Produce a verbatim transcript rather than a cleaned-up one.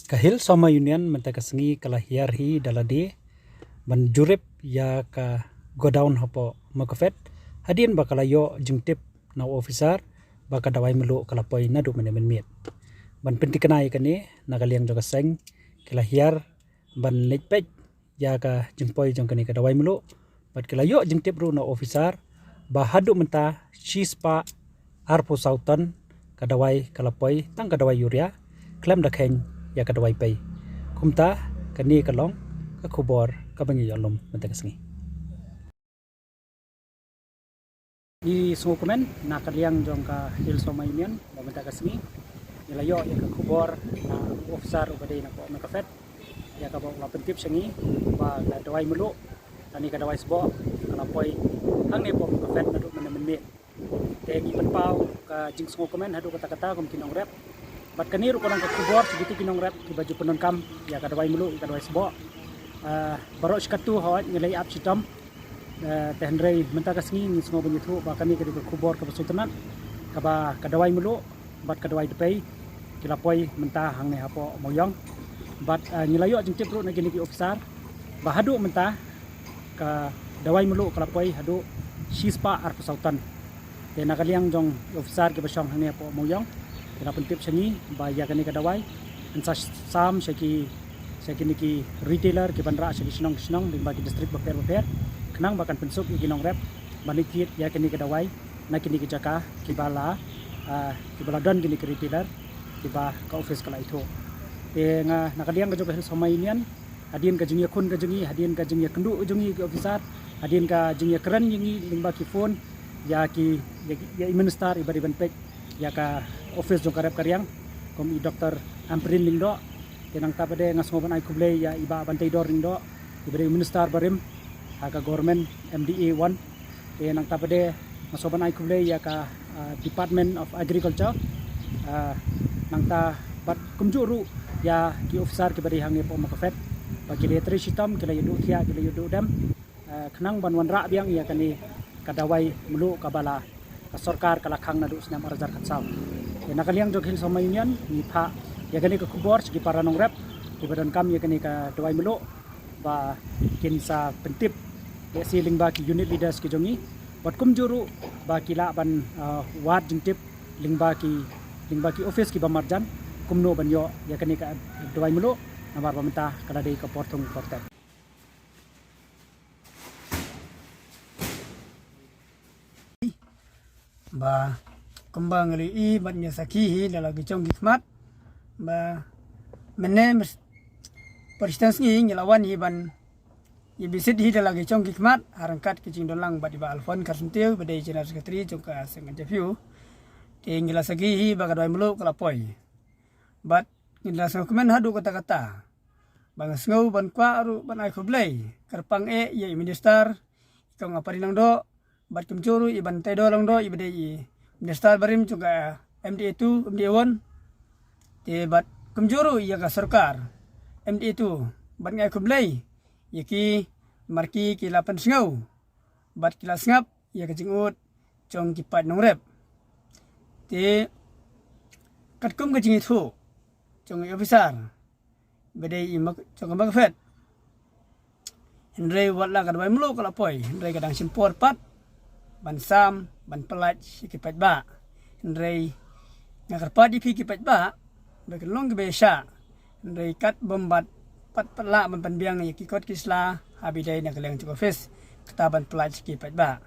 Ka Hill Sawma Union mynta ka sngi ka la hiar hi da lade ban jurip ïa ka godown hapoh Mawkyrwat, hadien ba ka la ïoh jingtip na u officer ba ka dawai mluh ka la poi naduh mynne mynmiet. Ban pynthikna ïa kane, na ka liang jong ka seng ki la hiar ban leit peit ïa ka jingpoi jong kane ka dawai mluh. Bad ki la ïoh jingtip ruh na u officer ba haduh mynta shispah arphew saw ton ka dawai ka la poi, tang ka dawai urea, khlem da kheiñ ïa ka dawai pei. Kumta kane ka long ka khubor kaba ngi ïoh lum mynta ka sngi. Ngi sngewkmen na ka liang jong ka Hill Sawma Union ba mynta ka sngi ngi la ïoh ïa ka khubor na u officer uba dei napoh Mawkyrwat, ïa kaba u la pyntip sha ngi ba ka dawai mluh lane ka dawai sboh ka la poi hangne hapoh Mawkyrwat naduh mynne mynmiet. Te ngi pynpaw ka jingsngewkmen haduh katta katta kum ki nongrep. Bad kane ruh ka long ka khubor sha kito ki nongrep kiba ju pyndonkam ïa ka dawai mluh, ïa ka dawai sboh. Ah, baroh shi katto hooid ngi la ïa ap shitom. Eh, te hynrei mynta ka sngi ngi sngew ban ïathuh ba kane ka dei ka khubor kaba sngewtynnat kaba ka dawai mluh bad ka dawai dpei ki la poi mynta hangne hapoh Mawiong. Bad, eh, ngi la ïoh jingtip ruh na kine ki officer ba haduh mynta ka dawai mluh ka la poi haduh shispah arphew saw ton. Te na ka liang jong officer kiba shong hangne hapoh Mawiong ki la pyntip sha ngi ba ïa kane ka dawai yn sa sam sha ki, sha kine ki retailer kiban rah sha ki shnong ki shnong lyngba ki district bapher bapher, khnang ba kan pynsuk ïa ki nongrep ban leit thied ïa kane ka dawai na kine ki jaka kiba la, ah, kiba la don kine ki retailer kiba ka office ka la ithuh. Te nga na ka liang ka jong ka Hill Sawma Union, hadien ka jingïakhun ka jong ngi, hadien ka jingïakynduh ka jong ngi ki officer, hadien ka jingïakren jong ngi lyngba ki phone ïa ki, ïa ki, ïa i minister iba dei ban peit ïa ka office jong ka rep ka riang kum i Doctor Ampareen Lyngdoh. Te nangta pat de nga sngew ban ai khublei ïa i Bah Banteidor Lyngdoh iba dei i minister barim ha ka government M D A one. Te nangta pat de nga sngew ban ai khublei ïa ka, ah, Department of Agriculture. Ah, nangta bad kumjuh ruh ïa ki officer kiba dei hangne hapoh Mawkyrwat ba ki la ïatrei shitom, ki la ïaduh thiah, ki la ïaduh dem, ah, khnang ban wanrah biang ïa kane ka dawai mluh kaba la ka sorkar ka la khang naduh snem ar hajar khatsaw. Te na ka liang jong ka Hill Sawma Union ngi phah ïa kane ka khubor sha ki para nongrep kiba donkam ïa kane ka dawai mluh ba kin sa pyntip lehse lyngba ki unit leaders ki jong ngi, bad kumjuh ruh ba ki lah ban, ah, wad jingtip lyngba ki, lyngba ki office kiba marjan kumno ban ïoh ïa kane ka dawai mluh, namar ba mynta ka la dei ka por thung por ter. Ba kumba ngi la ïohi bad ngi sakhi hi da la ki jong ki khmat ba mynne mys-, pyrshah sngi ngi la wan hi ban ïa visit hi da la ki jong ki khmat ha ryngkat ki jingdon lang bad i Bah Alphonse Kharsyntiew ba dei General Secretary jong ka Seng N J F U. Te ngi la sakhi hi ba ka dawai mluh ka la poi. Bad ngi la sngewkmen haduh katta katta. Ba nga sngew ban kwah ruh ban ai khublei kyrpang eh ïa i minister i Kong Ampareen Lyngdoh bad kumjuh ruh i Banteidor Lyngdoh iba dei i minister barim jong ka M D A two, M D A one. Te bad kumjuh ruh ïa ka sorkar M D A two bad nga ai khublei ïa ki, namar ki, ki la pynsngew bad ki la sngap ïa ka jingud jong ki paid nongrep. Te katkum ka jingithuh jong i officer ba dei i Mak-, jong ka Mawkyrwat, hynrei wat la ka dawai mluh ka la poi, hynrei ka dang shim por pat ban sam, ban pyllait sha ki paidbah. Hynrei nga kyrpad ïa phi ki paidbah ba kin long kiba ïaishah, hynrei kat bym pat, pat, pat lah ban pynbiang ïa ki kot ki sla haba ïadei na ka liang jong ka office, kata ban pyllait sha ki paidbah.